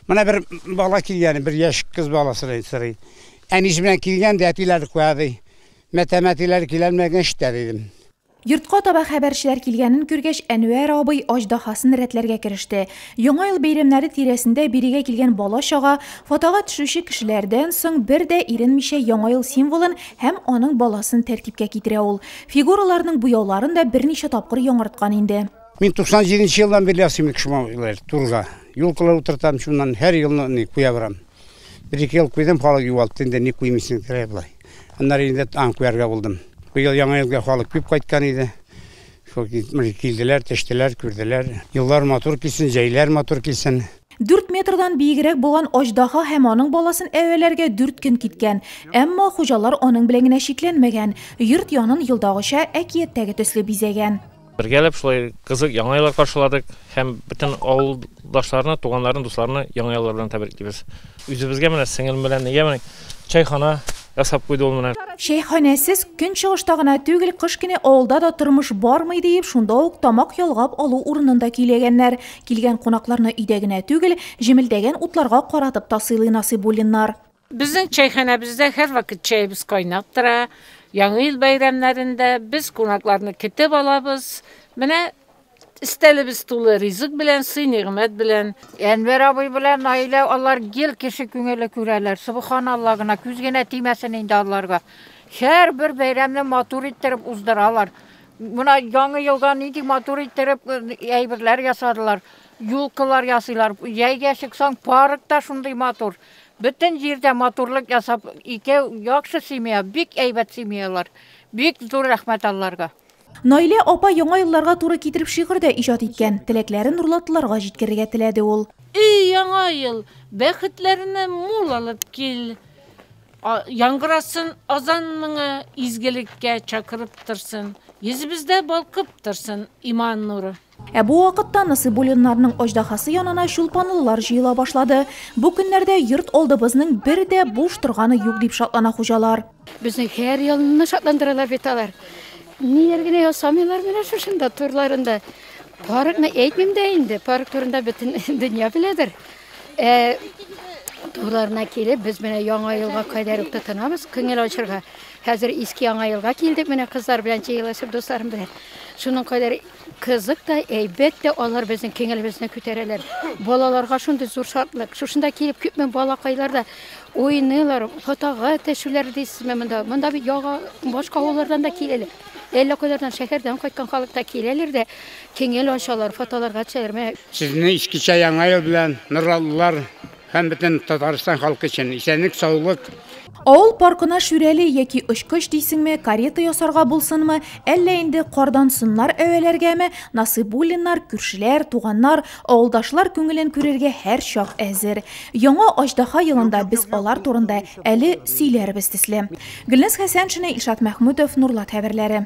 Менә бер бала килгән, бер яшь кыз баласы сорый. Әнисе белән килгән дә әтиләре куя ди. Мәтәм әтиләре киләлмәгән эштә дидем. Йортка таба хәбәрчеләр килгәнен күргәч, Әнвәр абый аждаһасын рәтләргә кереште. Яңа ел бәйрәмнәре тирәсендә бирегә килгән бала-чага, фотога төшүче кешеләрдән соң бер дә иренмичә яңа ел символын һәм аның баласын тәртипкә китерә ул. Фигураларның буяуларын да берничә тапкыр яңарткан инде. Мин 97 елдан бирле ясыйм кеше турга. Юлкалар утыртам, шуннан һәр елны ни куя барам. Бер-ике ел куйдым, халык югалтты инде, ни куймыйсың диләр болай. Аннары инде аны куярга булдым. Быел яңа елга халык күп кайткан иде. Шул килделәр, төштеләр, күрделәр. Еллар матур килсен, җәйләр матур килсен. 4 метрдан биегрәк булган аждаһа һәм аның баласын әвәләргә 4 көн киткән. Әмма хуҗалар аның белән генә чикләнмәгән. Йорт янын елдагыча әкияттәге төсле бизәгән. Бергәләп шулай кызык яңа еллар каршыладык һәм бөтен авылдашларны, туганнарны, дусларны яңа еллар белән тәбриклибез. Үзебезгә менә сеңелем белән нигә менә чәйхана ясап куйды ул менә. Чәйханәсез көнчыгышта гына түгел, кыш көне авылда да тормыш бармый диеп, шунда ук тамак ялгап алу урынын да көйләгәннәр. Килгән кунакларны өйдә генә түгел, җемелдәгән утларга каратып та сыйлый Насыйбуллиннар. Безнең чәйханәбездә һәрвакыт чәебез кайнап тора. Яңа ел бәйрәмнәрендә без кунакларны көтеп алабыз. Менә өстәлебез тулы ризык белән, сый-нигъмәт белән. Әнвәр абый белән Наилә алар гел кеше күңеле күрәләр. Субханалла гына, күз генә тимәсен инде аларга. Һәрбер бәйрәмне матур иттереп уздыралар. Менә яңа елга нинди матур иттереп әйберләр ясадылар. Юлкалар ясыйлар. Җәйгә чыксаң, парк та шундый матур. Бөтен җирдә матурлык ясап, ике яхшы семья, бик әйбәт семьялар. Бик зур рәхмәт аларга. Наилә апа яңа елларга туры китереп шигырь дә иҗат иткән. Теләкләрен нурлатлыларга җиткерергә теләде ул. Эй, яңа ел, бәхетләрне мул алып кил. Яңгырасын азан моңы, изгелеккә чакырып торсын. Йөзебездә балкып торсын иман нуры. Ә бу вакытта Насыйбуллиннарның аждаһасы янына чулпанлылар җыела башлады. Бу көннәрдә йорт алдыбызның бер дә буш торганы юк дип шатлана хуҗалар. Безнең һәр елны шатландыралар бит алар. Ниләр генә ясамыйлар менә шушында турларында. Паркны әйтмим дә инде, парк турында бөтен дөнья беләдер. Турларына килеп, без менә яңа елга кадәр үк тотынабыз күңел ачырга. Хәзер иске яңа елга килдек менә кызлар белән җыелышып, дусларым белән. Шуның кадәр кызык та, әйбәт тә алар безнең күңелебезне күтәрәләр. Балаларга шундый зур шатлык. Шушында килеп күпме балакайлар да уйныйлар, фотога төшүләр дисезме монда. Монда бит яңа башка авыллардан да киләләр. Әллә кайлардан шәһәрдән кайткан халык та киләләр дә, күңел ачалар, фотоларга төшәләр. Менә Сезне искечә яңа ел белән нурлатлылар һәм бөтен Татарстан халкы өчен исәнлек, саулык. Авыл паркына шүрәле яки очкыч дисеңме, карета ясарга булсынмы, әллә инде кардан сыннар әвәләргәме, Насыйбуллиннар, күршеләр, туганнар, авылдашлар күңелен күрергә һәр чак әзер. Яңа аждаһа елында без алар турында әле сөйләрбез төсле. Гөлназ Хәсәншина, Илшат Мәхмүтов, Нурлат хәбәрләре.